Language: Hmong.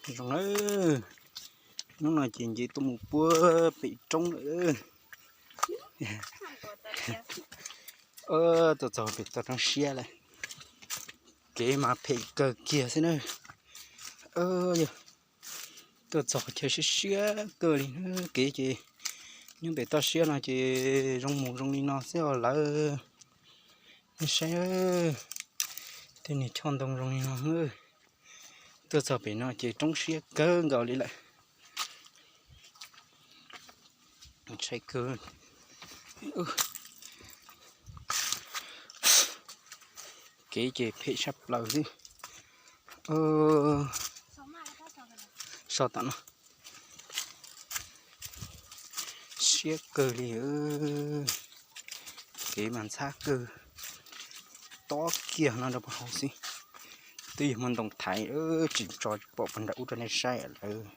Zoo na, hnub no ces nce tuaj mus puag pem roob lawm. Tuaj txog pem toj roob siab lawm. Kev mas phem kawg kiag xwb na. Yog tuaj txog chaw siab siab kawg li na. Kev ces nyob pem toj siab no ces zoo mus zoo li no xwb os lawv. Nej saib, tej niag choj ntoo zoo li no. Tuaj txog pem no ces roob siab kawg nkaus li lawm. Ntshai kawg. Kev ces phem sab plaws xwb. So tom no siab kawg li. Kev mas ntxhab kawg. Tob kiag no rau puag hauv xwb. Twb yog muaj ntoo thaiv tsis tso pom puag nram ub rau nej saib lawm.